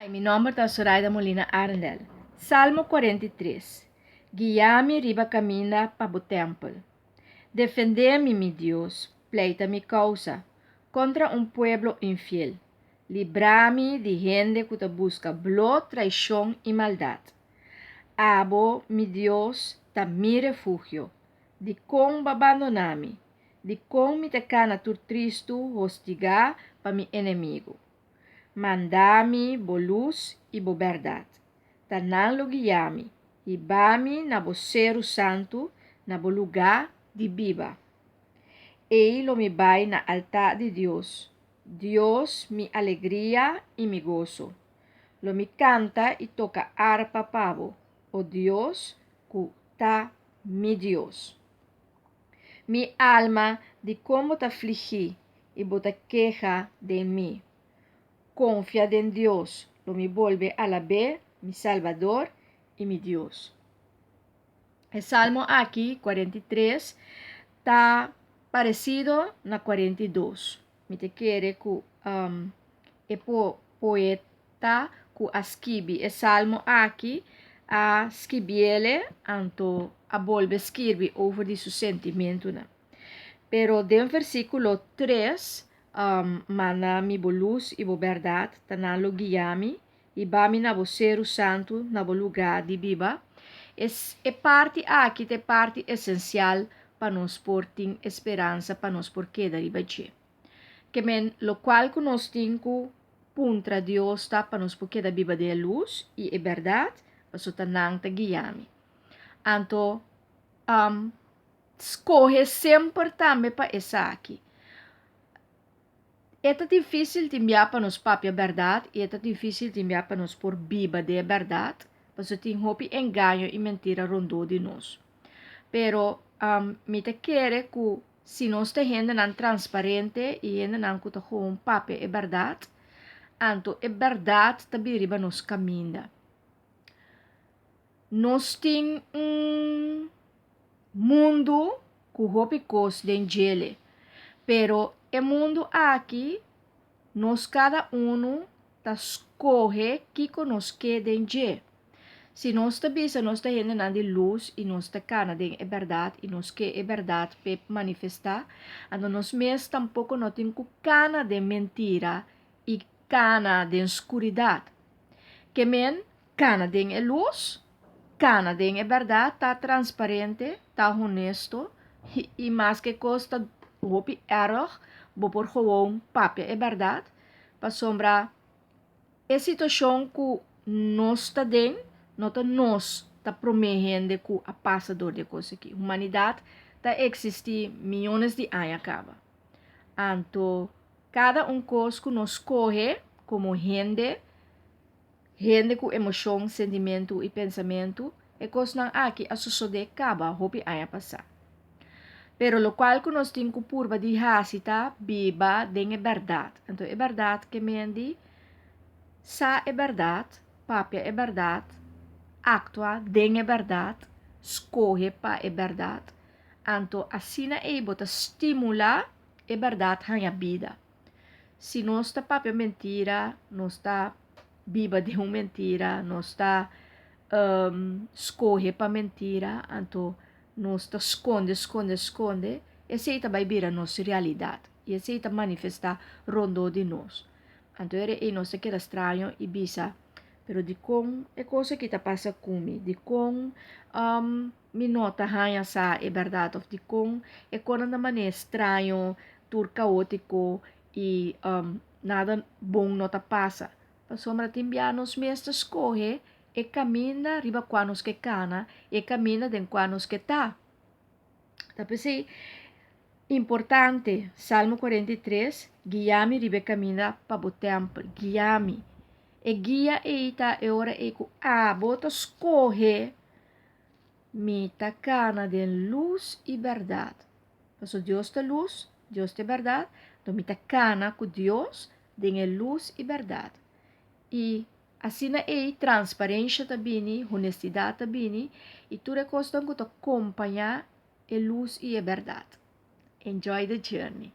Mi nòmber ta Soraida Molina Arendel. Salmo 43. Guia mi riba kaminda pa bo tèmpel. Defendé mi, mi Dios, pleita mi kousa kontra un pueblo infiel. Libra mi di hende ku ta buska blo, traishon i maldat. Abo, mi Dios, ta mi refugio. Dikon bo a bandoná mi? Dikon mi ta kana tur tristu, hostigá pa mi enemigu? Manda mi bo lus i bo bèrdat. Ta nan lo guia mi, hiba mi na bo seru santu, na bo lugá di biba. Ei lo mi bai na altá di Dios, Dios mi alegria i mi goso. Lo mi kanta i toka arpa pa bo, o Dios ku ta mi Dios. Mi alma, dikon bo ta fligí i bo ta keha den mi? Konfia den Dios, lo mi bolbe alab'é, mi Salbador i mi Dios. E salmo aki, 43, ta paresido na 42. Mi ta kere ku e poeta ku a skibi e salmo aki a skibiele anto a bolbe skirbi over di su sentimentunan. Pero den versíkulo 3, Manda mi bo lus i bo bèrdat, ta nan lo guia mi, hiba mi na bo seru santu, na bo lugá di biba. E parti aki ta e parti esensial pa nos por tin e speransa pa nos por keda riba dje. Ke men lokual ku nos tin ku puntra Dios ta pa nos por keda biba den e lus i e bèrdat, pasobra ta nan ta guia mi. Anto, skohe semper tambe pa esaki. E ta difísil tin bia pa nos papia bèrdat i e ta difísil tin bia pa nos por biba den e bèrdat, pasobra tin hopi engaño i mentira rondó di nos. Pero mi ta kere ku si nos ta hendenan transparente i hendenan ku ta gewoon papia e bèrdat, anto e bèrdat ta bin riba nos kaminda. Nos tin un mundu ku hopi kos den djele, pero e mundu aki nos kada unu ta skohe kiko nos ke den dje. Si nos ta bisa nos ta hendenan di lus i nos ta kana den e bèrdat i nos ke e bèrdat p'e manifestá, anto nos mes tampoko no tin ku kana den mentira i kana den skuridat. Ke men kana den e lus, kana den e bèrdat, ta transparente, ta honesto i maske kos ta hopi èrg, bo por gewoon papia e bèrdat, pasobra e situashon ku nos ta den no ta nos ta promé hende ku a pasa dor di e kos aki. Humanidat ta eksistí miónes di aña kaba. Anto kada un kos ku nos skohe komo hende, hende ku emoshon, sentimentu i pensamentu, e kosnan aki a sosodé kaba hopi aña pasá. Pero lokual ku nos tin ku purba di hasi ta biba den e bèrdat. Anto e bèrdat ke men di sa e bèrdat, papia e bèrdat, aktua den e bèrdat, skohe pa e bèrdat. Anto asina ei bo ta stimulá e bèrdat haña bida. Si nos ta papia mentira, nos ta biba den un mentira, nos ta skohe pa mentira, anto nos ta skonde, skonde, skonde, esei ta bai bira nos realidat i esei ta manifestá rondó di nos. Anto ora ei nos ta keda straño i bisa, pero dikon e kos aki ta pasa ku mi? Dikon mi no ta haña sa e bèrdat? Òf dikon e konan ta manera straño, tur kaótiko i nada bon no ta pasa? Pasobra tin bia nos mes ta skohe e kaminda riba kua nos ke kana i e kaminda den kua nos ke ta. Ta p'esei importante, Salmo 43, Guia mi riba e kaminda pa bo tèmpel, guia mi. E guia ei ta e ora ei ku abo ta skohe, Mi ta kana den lus i bèrdat. Pasobra Dios ta lus, Dios ta e bèrdat, anto mi ta kana ku Dios den e lus i bèrdat. I asina ei transparensha ta bini, honestidat ta bini i tur e kosnan ku ta kompañá e lus i e bèrdat. Enjoy the journey!